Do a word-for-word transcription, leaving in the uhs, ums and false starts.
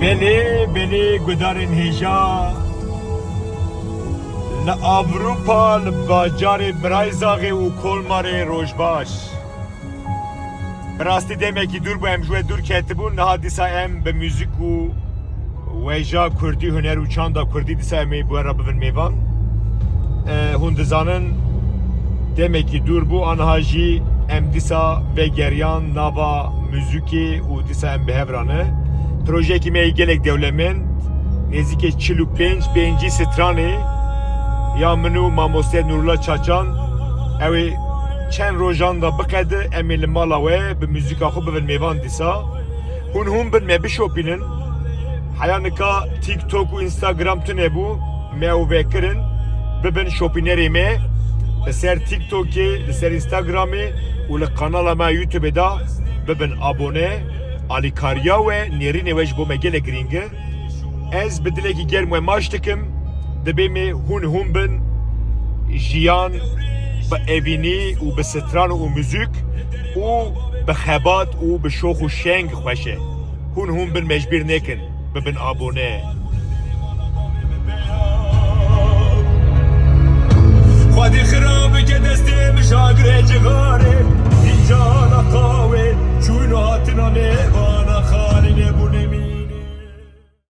Belê, belê, gudarên hêja li Ewropa, li bajarê Breizachê û Kolmarê roj baş. Bi rastî demekî dûr bû, em ji we dûr ketibûn. Niha dîsa em bi muzîk û wêja kurdî, huner û çanda kurdî dîsa em ê bi we re bibin mêvan. E, hûn dizanin demekî dûr bû, aniha jî em dîsa vegeriyan nava muzîkê û dîsa em bi hev re ne. Projeyekî me yê gelek dewlemend, nêzîkê çil û pênc, pêncî stranê ya min û mamoste Nurullah Çaçan. Ew ê çend rojan de biqede, em ê li mala we bi muzîka xwe bibin mêvan dîsa. Hûn hûn bin me bişopînin. Heya nika TikTok û Instagram tune bû, me ew vekirin, bibin şopînerê me. Li ser TikTokê, li ser Instagramê û li kanala me YouTubeê de bibin abone. Alîkariya we, nêrînê we ji bo me gelek girîng e. Ez bi dilekî germ we maç dikim. Dibê me hûn hûn bin. Jiyan bi evînî û bi stran û muzîk û bi xebat û bi şox û şeng xweş e. Hûn hûn bin, me ji bîr nekin. Bibin abone. Xwedê xirab